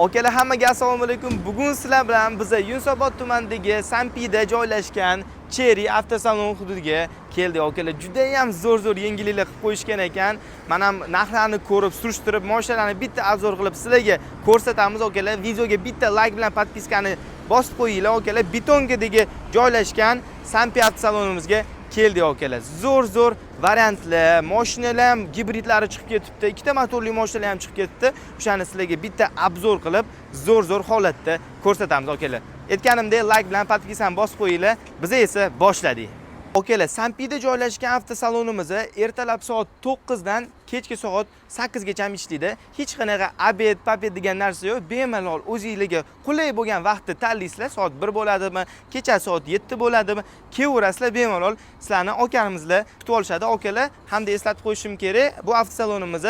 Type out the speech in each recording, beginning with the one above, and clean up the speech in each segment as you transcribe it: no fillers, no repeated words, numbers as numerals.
Akalar, hammaga assalomu alaykum. Bugun sizlar bilan biza Yunusobod tumanidagi Sampida joylashgan Chery avtosalon hududiga keldik. Akalar, juda ham zo'r-zo'r yengilliklar qilib qo'yishgan ekan. Men ham narxlarni ko'rib, surishtirib, mashinalarni bitta обзор qilib sizlarga ko'rsatamiz akalar. Videoga bitta like bilan подписка ni bosib qo'yinglar akalar. Betonkadagi joylashgan Sampi avtosalonimizga keldik akalar. Zo'r-zo'r variantlar, mashinalar ham gibridlari chiqib ketibdi, ikkita motorli mashinalar ham chiqib ketibdi. O'shani sizlarga bitta обзор qilib, zo'r-zo'r holatda ko'rsatamiz akalar. Aytganimdek, like bilan подписка ni bosib qo'yinglar. Biz esa boshladik. Akalar, Sampida joylashgan avtosalonimiz ertalab soat 9 dan kechki soat 8 gacha ishlaydi. Hech qanaqa обед, побед degan narsa yo'q. Bemalol o'zingizga qulay bo'lgan vaqtni tanlaysizlar. Soat 1 bo'ladimi, kecha soat 7 bo'ladimi, kelaverasizlar bemalol. Sizlarni akalarimiz kutib olishadi. Akalar, hamda eslatib qo'yishim kerak, bu avtosalonimiz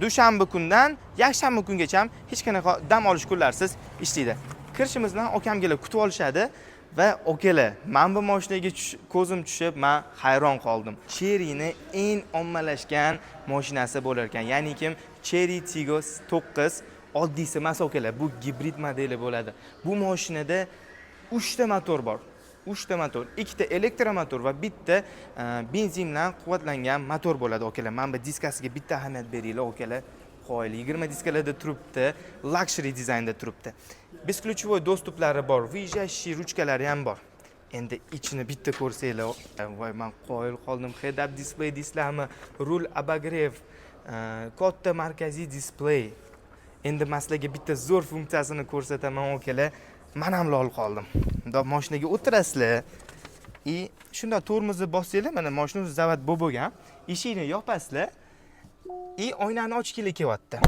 dushanba kundan yakshanba kungacha hech qanaqa dam olish kunlarsiz ishlaydi. Kirishimiz bilan akamgalar kutib olishadi va akalar, man bu mashinaga ko'zim tushib, man hayron qoldim. Cheryni eng ommalashgan mashinasi bo'lar ekan. Ya'ni kim Chery Tiggo 9 oddiysi emas akalar, bu gibrid modeli bo'ladi. Bu mashinada 3 ta motor bor. 3 ta motor, ikkita elektromotor va bitta benzin bilan quvvatlangan motor bo'ladi akalar. Mana bu diskasiga bitta ahamiyat beringlar akalar. Qoyil, 20 diskalarda turibdi, luxury dizaynda turibdi. Бесключевой доступ lari bor, выезжающий ruchkalari ham bor. Endi ichini bitta ko'rsanglar, voy, man qoyil qoldim. Head up display deysizlarmi, rul обогрев, katta markaziy display. Endi man sizlarga bitta zo'r funksiyasini ko'rsataman akalar. Man ham lol qoldim. Bundoq mashinaga o'tirasizlar и shundoq tormozni bossanglar, mana mashina o'zi zavod bo'lib bo'lgan. Eshikni yopasizlar и oynani ochgili kelyapti.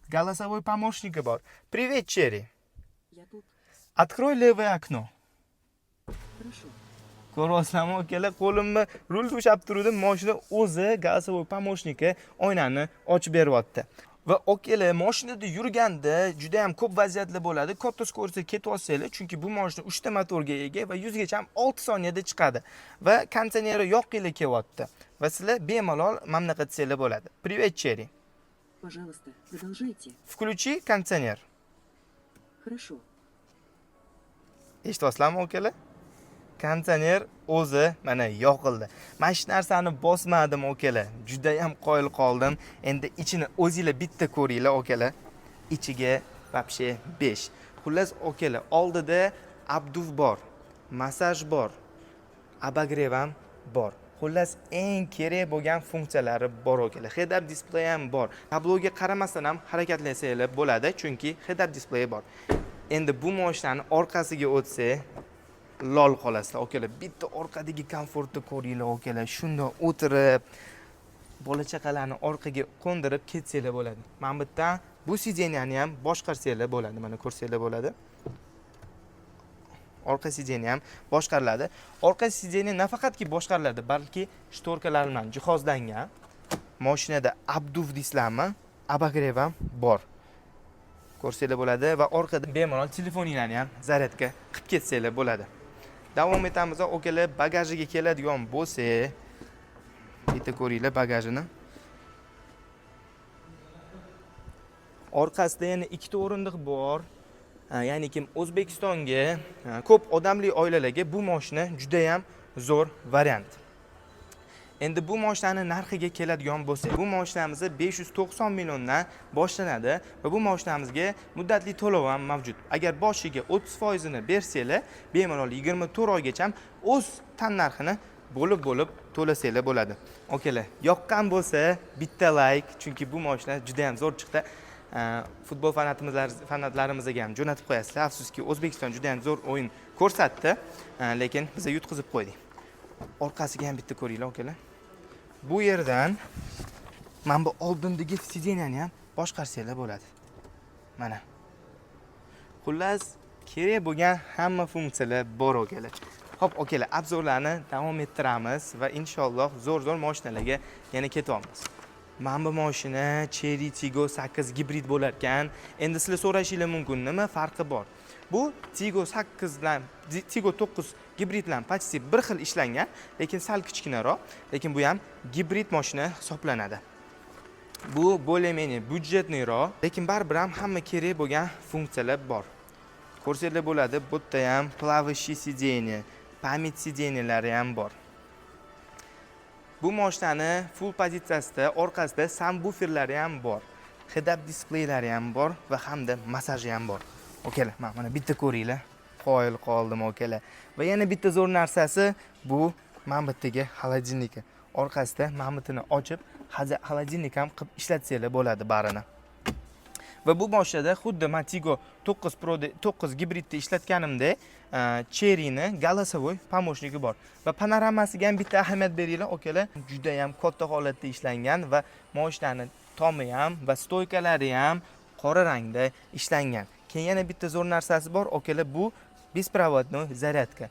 Голосовой помощники bor. Привет, Черри. Я тут. Открой левое окно. Хорошо. Ko'ryapsizlarmi akalar, qo'limni rulda ushlab turuvdim, mashina o'zi голосовой помощники oynani ochib beryapti. Va akalar, mashinada yurganda juda ham ko'p vaziyatlar bo'ladi. Katta скорость da ketyapsanglar, chunki bu mashina 3 ta motorga ega va 100 gacha ham 6 soniyada chiqadi. Va konditsioneri yoqqili kelyapti. Va sizlar bemalol mana bunaqa desanglar bo'ladi. Привет, Черри. Пожалуйста, продолжайте. Включи кондиционер. Хорошо. Eshityapsizlarmi akalar? Konditsioner o'zi mana yoqildi. Mana shu narsani bosmadim akalar. Juda ham qoyil qoldim. Endi ichini o'zinglar bitta ko'ringlar akalar. Ichiga вообще 5. Xullas akalar, oldida обдув bor, massaj bor, обогрев ham bor. Xullas, eng kerak bo'lgan funksiyalari bor akalar. Head up display ham bor. Tabloga qaramasdan ham harakatlensanglar bo'ladi, chunki head up display bor. Endi bu mashinani orqasiga o'tsak, lol qolasizlar akalar. Bitta orqadagi komfortni ko'ringlar akalar. Shundoq o'tirib, bola chaqalarni orqaga qo'ndirib ketsanglar bo'ladi. Mana bu yerdan bu сиденья ni ham boshqarsanglar bo'ladi. Mana ko'rsanglar bo'ladi. Orqa сиденье ham boshqariladi. Orqa сиденье nafaqatki boshqariladi, balki шторка lar bilan jihozlangan. Mashinada обдув deysizlarmi? Обогрев ham bor. Ko'rsanglar bo'ladi va orqada bemalol telefoninglarni ham zaryadka qilib ketsanglar bo'ladi. Davom etamiz akalar, bagajiga keladigan bo'lsak, bitta ko'ringlar bagajini. Orqasida yana ikkita o'rindiq bor. Ha, ya'ni kim O'zbekistonga ha, ko'p odamli oilalarga bu mashina juda ham zo'r variant. Endi bu mashinani narxiga keladigan bo'lsak, bu mashinamiz 590 milliondan boshlanadi va bu mashinamizga muddatli to'lov ham mavjud. Agar boshiga 30% ni bersanglar, bemalol 24 oygacha o'z tan narxini bo'lib-bo'lib to'lasanglar bo'ladi. Akalar, yoqqan bo'lsa bitta like, chunki bu mashina juda ham zo'r chiqdi. Futbol fanatlarimizga ham jo'natib qo'yasizlar. Afsuski, O'zbekiston juda ham zo'r o'yin ko'rsatdi, lekin biz yutqizib qo'ydik. Orqasiga ham bitta ko'ringlar akalar. Bu yerdan mana bu oldindagi сиденья ni ham boshqarsanglar bo'ladi. Mana. Xullas, kerak bo'lgan hamma funksiyalar bor akalar. Xo'p, akalar, обзор larni davom ettiramiz va inshaalloh zo'r-zo'r mashinalarga yana ketyapmiz. Mana bu mashina Chery Tiggo 8 gibrid bo'lar ekan. Endi sizlar so'rashinglar mumkin, nima farqi bor? Bu Tiggo 8 bilan Tiggo 9 gibrid bilan почти bir xil ishlangan, lekin sal kichkinaroq, lekin bu ham gibrid mashina hisoblanadi. Bu более-менее бюджетный roq, lekin baribir ham hamma kerak bo'lgan funksiyalar bor. Ko'rsanglar bo'ladi, bu yerda ham плавающий сиденье, память сиденье lari ham bor. Bu mashinani full pozitsiyasida orqasida sabvuferlari ham bor, head-up displeylari ham bor va hamda massaji ham bor. Akalar, mana bitta ko'ringlar, qoyil qoldim, akalar. Va yana bitta zo'r narsasi, bu mana bu yerdagi холодильники. Orqasida mana buni ochib, холодильник ham qilib ishlatsanglar bo'ladi barini. Va bu mashinada xuddi man Tiggo 9 Pro, 9 gibridda ishlatganimda Chery'ni голосовой помощники bor. Va panoramasiga ham bitta ahamiyat beringlar, akalar, juda ham katta holatda ishlangan va mashinani tomi ham va стойка lari ham qora rangda ishlangan. Keyin yana bitta zo'r narsasi bor, akalar, bu беспроводной зарядка.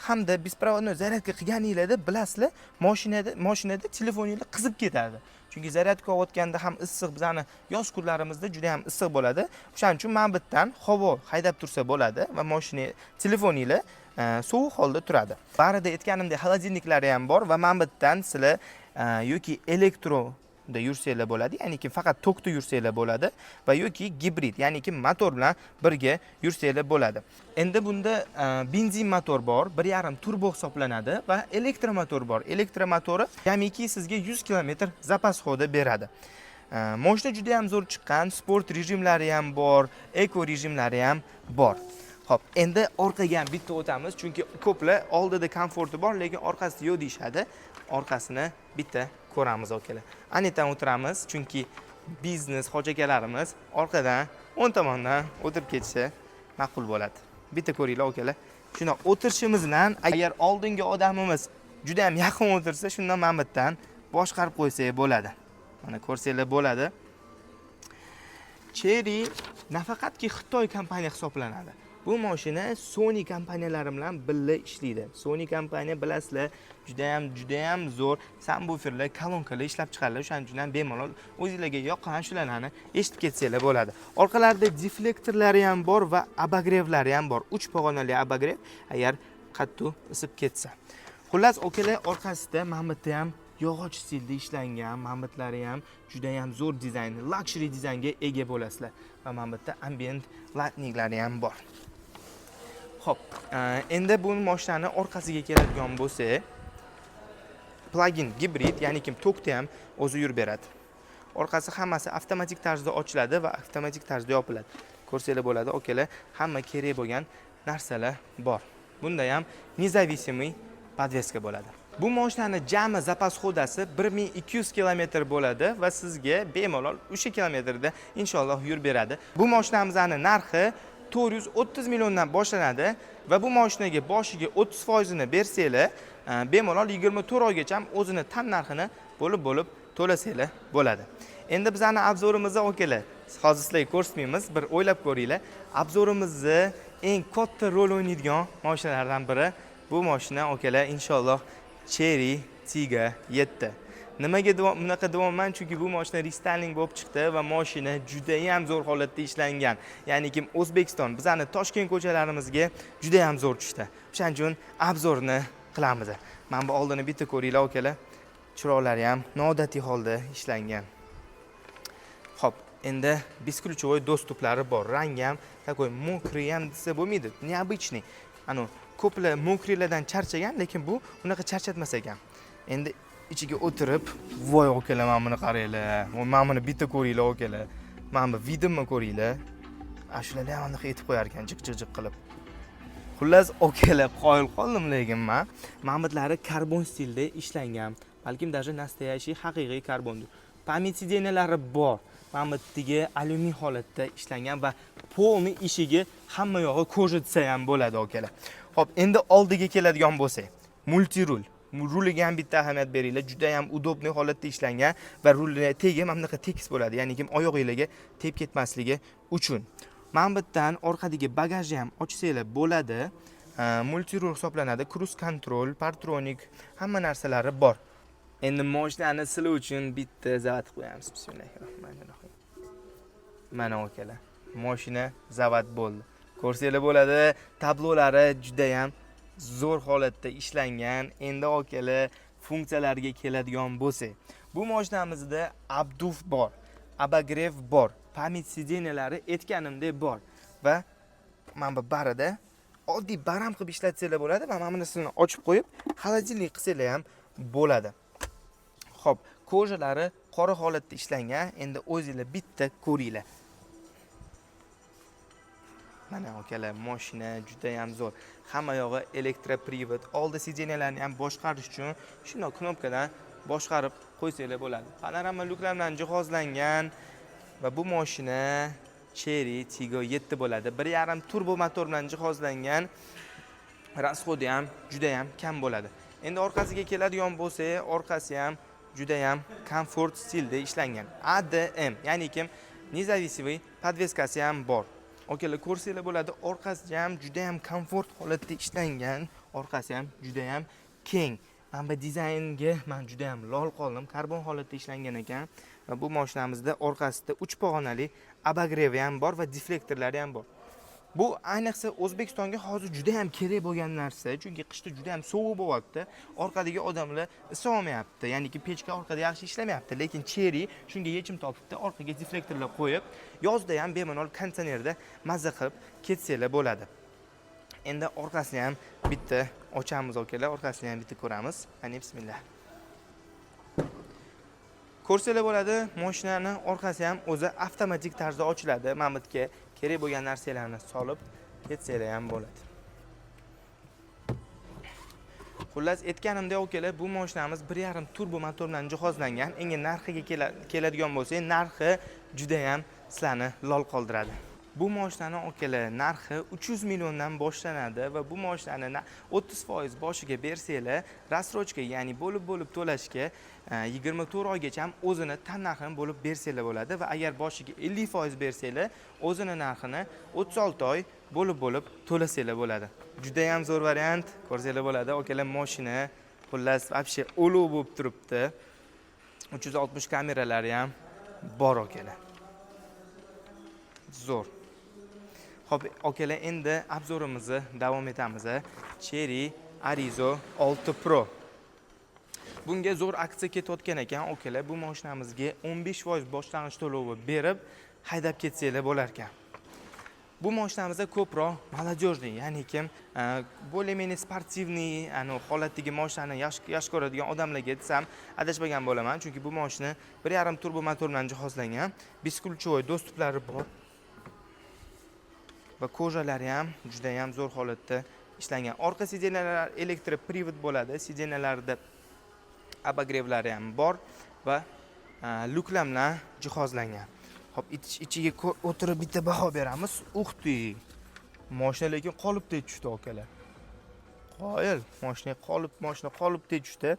Hamda беспроводной зарядка qilganinglarda, bilasizlar, mashinada telefoninglar qizib ketadi, chunki зарядка olayotganda ham issiq, bizani yoz kunlarimizda juda ham issiq bo'ladi. O'shaning uchun mana bu yerdan havo haydab tursa bo'ladi va mashina, telefoninglar sovuq holda turadi. Barida aytganimdek, холодильник lari ham bor va mana bu yerdan sizlar yoki elektro da yursanglar bo'ladi, ya'niki faqat tokda yursanglar bo'ladi va yoki gibrid, ya'niki motor bilan birga yursanglar bo'ladi. Endi bunda benzin motor bor, 1,5 turbo hisoblanadi va elektromotor bor. Elektromotori jamiki sizga 100 kilometr запас хода beradi. Moshina juda ham zo'r chiqqan, sport rejimlari ham bor, eko rejimlari ham bor. Xo'p, endi orqaga ham bitta o'tamiz, chunki ko'plar oldida komforti bor, lekin orqasida yo'q deyishadi. Orqasini bitta ko'ramiz, akalar. Anetdan o'tiramiz, chunki biznes hoji akalarimiz orqadan, o'ng tomondan o'tirib ketsa ma'qul bo'ladi. Bitta ko'ringlar, akalar. Shundoq o'tirishimiz bilan, agar oldingi odamimiz juda ham yaqin o'tirsa, shundan mana bu yerdan boshqarib qo'ysak bo'ladi. Mana, ko'rsanglar bo'ladi. Chery nafaqatki Xitoy kompaniya hisoblanadi. Bu mashina Sony kompaniyalari bilan birga ishlaydi. Sony kompaniya, bilasizlar, juda ham, juda ham zo'r sabvuferlar, kolonkalar ishlab chiqaradi. O'shaning uchun ham bemalol o'zingizlarga yoqqan shularni eshitib ketsanglar bo'ladi. Orqalarida deflektorlari ham bor va обогрев lari ham bor. 3 pog'onali обогрев, agar qattiq isib ketsa. Xullas, akalar, orqasida mana bu yerda ham yog'och stilda ishlangan, mambitlari ham juda ham zo'r dizayn, luxury dizaynga ega bo'lasizlar. Va mana bu yerda ambient lighting lari ham bor. Xo'p, endi bu mashinani orqasiga keladigan bo'lsak, plug-in gibrid, ya'ni kim tokda ham o'zi yurib beradi. Orqasi hammasi avtomatik tarzda ochiladi va avtomatik tarzda yopiladi. Ko'rsanglar bo'ladi, akalar, hamma kerak bo'lgan narsalar bor. Bunda ham независимый подвеска bo'ladi. Bu mashinani jami запас хода si 1200 kilometr bo'ladi va sizga bemalol o'sha kilometrda inshaalloh yurib beradi. Bu mashinamizni narxi 430 milliondan boshlanadi va bu mashinaga boshiga 30 foizini bersanglar, bemalol 24 oygacha o'zini tan narxini bo'lib bo'lib to'lasanglar bo'ladi. Endi bizani обзор imizni, akalar, hozir sizlarga ko'rsatmaymiz, bir o'ylab ko'ringlar. Обзор imizni eng katta rol o'ynaydigan mashinalardan biri bu mashina, akalar, inshaalloh Chery Tiggo 7. Nimaga bunaqa deyapman? Chunki bu mashina рестайлинг bo'lib chiqdi va mashina juda ham zo'r holatda ishlangan. Ya'ni kim O'zbekiston, bizani Toshkent ko'chalarimizga juda ham zo'r tushdi. O'shaning uchun обзор ni qilamiz. Mana bu oldini bitta ko'ringlar, akalar. Chiroqlari ham noodatiy holda ishlangan. Xo'p, endi бесключевой доступ lari bor. Rangi ham такой мокрый ham desa bo'lmaydi, необычный. Anu ko'plar мокрый lardan charchagan, lekin bu unaqa charchatmas ekan. Endi ichiga o'tirib, voy akalar, mana buni qaranglar. Voy, mana buni bitta ko'ringlar, akalar. Mana bu вид imni ko'ringlar. Shularni ham anaqa etib qo'yar ekan, jiq jiq jiq qilib. Xullas, akalar, qoyil qoldim lekin man. Mambitlari karbon stilda ishlangan. Balkim даже настоящий, haqiqiy karbondir. Память сиденья lari bor. Mana bu yerdagi alyumin holatda ishlangan va полный eshigi, hamma yog'i кожа desa ham bo'ladi, akalar. Xo'p, endi oldiga keladigan bo'lsak, мультируль. Ruliga ham bitta ahamiyat beringlar. Juda ham удобный holatda ishlangan va rulni tegi mana bunaqa tekis bo'ladi. Ya'ni kim oyog'inglarga tegib ketmasligi uchun. Mana bu yerdan orqadagi bagajni ham ochsanglar bo'ladi. Мультируль hisoblanadi, круиз контроль, парктроник, hamma narsalari bor. Endi mashinani sizlar uchun bitta zavod qo'yamiz. Bismillahirrohmanirrohim. Mana, akalar, mashina zavod bo'ldi. Ko'rsanglar bo'ladi, tablolari juda ham zo'r holatda ishlangan. Endi, akalar, funksiyalarga keladigan bo'lsak, bu mashinamizda обдув bor. Обогрев bor, память сиденья lari aytganimdek bor va mana bu barida oddiy bar ham qilib ishlatsanglar bo'ladi va mana bunisini ochib qo'yib, холодильник qilsanglar ham bo'ladi. Xo'p, кожа lari qora holatda ishlangan. Endi o'zinglar bitta ko'ringlar. Mana, akalar, mashina juda ham zo'r. Hamma yog'i электропривод. Oldi сиденья larni ham boshqarish uchun shundoq knopkadan boshqarib qo'ysanglar bo'ladi. Panorama lyuklar bilan jihozlangan va bu mashina Chery Tiggo 7 bo'ladi. 1.5 turbo motor bilan jihozlangan. Расход i ham juda ham kam bo'ladi. Endi orqasiga keladigan bo'lsak, orqasi ham juda ham komfort stilda ishlangan. ADM, ya'ni kim независимый подвеска si ham bor. Akalar, ko'rsanglar bo'ladi, orqasi ham juda ham komfort holatda ishlangan, orqasi ham juda ham keng. Mana bu dizaynga men juda ham lol qoldim. Karbon holatda ishlangan ekan va bu mashinamizda orqasida 3 pog'onali обогрев i ham bor va deflektorlari ham bor. Bu ayniqsa O'zbekistonga hozir juda ham kerak bo'lgan narsa, chunki qishda juda ham sovuq bo'lyapti. Orqadagi odamlar isolmayapti, ya'niki pechka orqada yaxshi ishlamayapti, lekin Chery shunga yechim topibdi, orqaga deflektorlar qo'yib, yozda ham bemalol konditsionerda mazza qilib ketsanglar bo'ladi. Endi orqasini ham bitta ochamiz, akalar, orqasini ham bitta ko'ramiz. Qani, bismillah. Ko'rsanglar bo'ladi, mashinani orqasi ham o'zi avtomatik tarzda ochiladi. Mana bu yerga kerak bo'lgan narsalarni solib ketsanglar ham bo'ladi. Xullas, aytganimdek, akalar, bu mashinamiz 1.5 turbo motor bilan jihozlangan. Endi narxiga keladigan bo'lsak, narxi juda ham sizlarni lol qoldiradi. Bu mashinani, akalar, narxi 300 milliondan boshlanadi va bu mashinani 30% boshiga bersanglar, рассрочка, ya'ni bo'lib-bo'lib to'lashga 24 oygacha ham o'zini tan narxini bo'lib bersanglar bo'ladi va agar boshiga 50% bersanglar, o'zini narxini 36 oy bo'lib-bo'lib to'lasanglar bo'ladi. Juda ham zo'r variant, ko'rsanglar bo'ladi, akalar, mashina xullas вообще ulug' bo'lib turibdi. 360 kameralari ham bor, akalar. Zo'r. Xo'p, akalar, endi обзор imizni davom etamiz. Chery Arrizo 6 Pro. Bunga zo'r aksiya ketayotgan ekan, akalar. Bu mashinamizga 15% boshlang'ich to'lovi berib haydab ketsanglar bo'lar ekan. Bu mashinamizda ko'proq молодежный, ya'ni kim более-менее спортивный anu holatdagi mashinani yaxshi ko'radigan odamlarga desam adashmagan bo'laman, chunki bu mashina 1.5 turbo motor bilan jihozlangan, бесключевой доступ lari bor va кожа lari ham juda ham zo'r holatda ishlangan. Orqa сиденья lar электропривод bo'ladi, сиденья larda обогрев lari ham bor va lyuklar bilan jihozlangan. Xo'p, ichiga o'tirib bitta baho beramiz. Ух ты! Mashina lekin qolipdek tushdi, akalar. Qoyil, mashina qolipdek tushdi.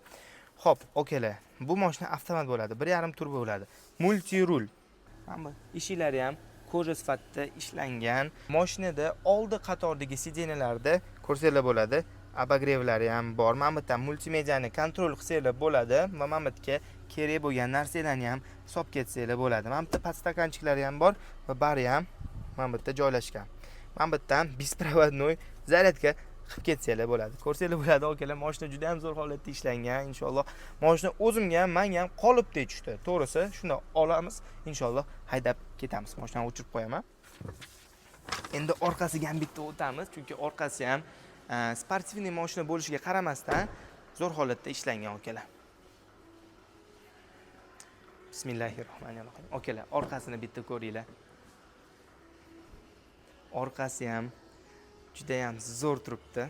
Xo'p, akalar, bu mashina avtomat bo'ladi, 1.5 turbo bo'ladi. Multi rul. Hamma eshiklari ham кожа sifatida ishlangan. Mashinada oldi qatordagi сиденья larda ko'rsanglar bo'ladi, обогрев lari ham bor. Mana bu yerdan multimediani контроль qilsanglar bo'ladi va mana bu yerga kerak bo'lgan narsalarni ham solib ketsanglar bo'ladi. Mana bu yerda подстаканчик lari ham bor va bari ham mana bu yerda joylashgan. Mana bu yerdan беспроводной zaryadka qilib ketsanglar bo'ladi. Ko'rsanglar bo'ladi, akalar, mashina juda ham zo'r holatda ishlangan. Inshaalloh mashina o'zimga ham, menga ham qolipdek tushdi. To'g'risi, shunda olamiz, inshaalloh haydab ketamiz. Mashinani o'chirib qo'yaman. Endi orqasiga ham bitta o'tamiz, chunki orqasi ham спортивный mashina bo'lishiga qaramasdan zo'r holatda ishlangan, akalar. Bismillahirrohmanirrohim. Akalar, orqasini bitta ko'ringlar. Orqasi ham juda ham zo'r turibdi.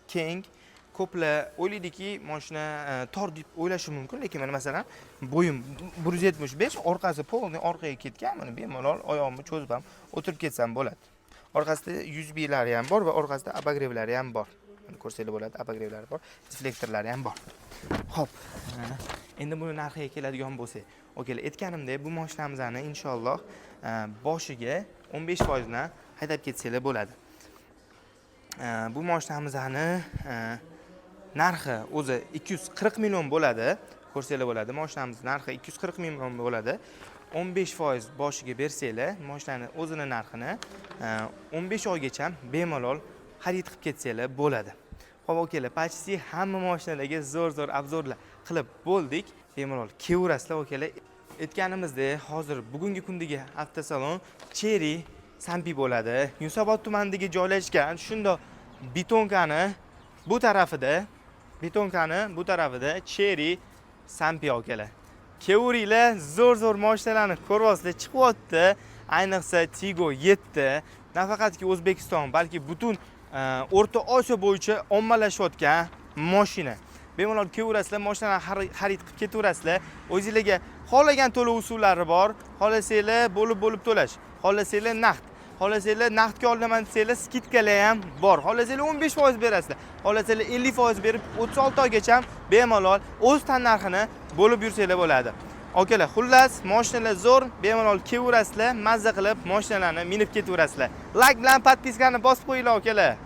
Keng. Ko'plar o'ylaydiki, mashina tor deb o'ylashi mumkin, lekin mana masalan, bo'yim 175, orqasi полный orqaga ketgan, mana bemalol oyog'imni cho'zib ham o'tirib ketsam bo'ladi. Orqasida USBlari ham bor va orqasida обогрев lari ham bor. Mana ko'rsanglar bo'ladi, обогрев lari bor, deflektorlari ham bor. Xo'p, endi buni narxiga keladigan bo'lsak, akalar, aytganimdek, bu mashinamizni inshaalloh boshiga 15% dan haydab ketsanglar bo'ladi. Bu mashinamizni narxi o'zi 240 million bo'ladi. Ko'rsanglar bo'ladi, mashinamiz narxi 240 million bo'ladi. 15% boshiga bersanglar, mashinani o'zini narxini 15 oygacha bemalol xarid qilib ketsanglar bo'ladi. Xo'p, akalar, почти hamma mashinalarga zo'r-zo'r обзор lar qilib bo'ldik. Bemalol kelaverasizlar, akalar. Aytganimizdek, hozir bugungi kundagi avtosalon Chery Sampi bo'ladi. Yunusobod tumanidagi joylashgan, shundoq betonkani bu tarafida, betonkani bu tarafida Chery Sampi, akalar. Kevuringlar, zo'r zo'r mashinalarni ko'ryapsizlar, chiqyapti. Ayniqsa Tiggo 7 nafaqatki O'zbekiston, balki butun O'rta Osiyo bo'yicha ommalashayotgan mashina. Bemalol kelaverasizlar, mashinalarni xarid qilib ketaverasizlar. O'zinglarga xohlagan to'lov usullari bor. Xohlasanglar, bo'lib bo'lib to'lash, xohlasanglar, naqd, xohlasanglar, naqdga olaman desanglar, скидка lar ham bor. Xohlasanglar, 15% berasizlar, xohlasanglar, 50% berib, 36 oygacha ham bemalol o'z tannarxini bo'lib yursanglar bo'ladi, akalar. Xullas, mashinalar zo'r, bemalol kelaverasizlar, mazza qilib mashinalarni minib ketaverasizlar. Layk bilan подписка ni bosib qo'yinglar, akalar.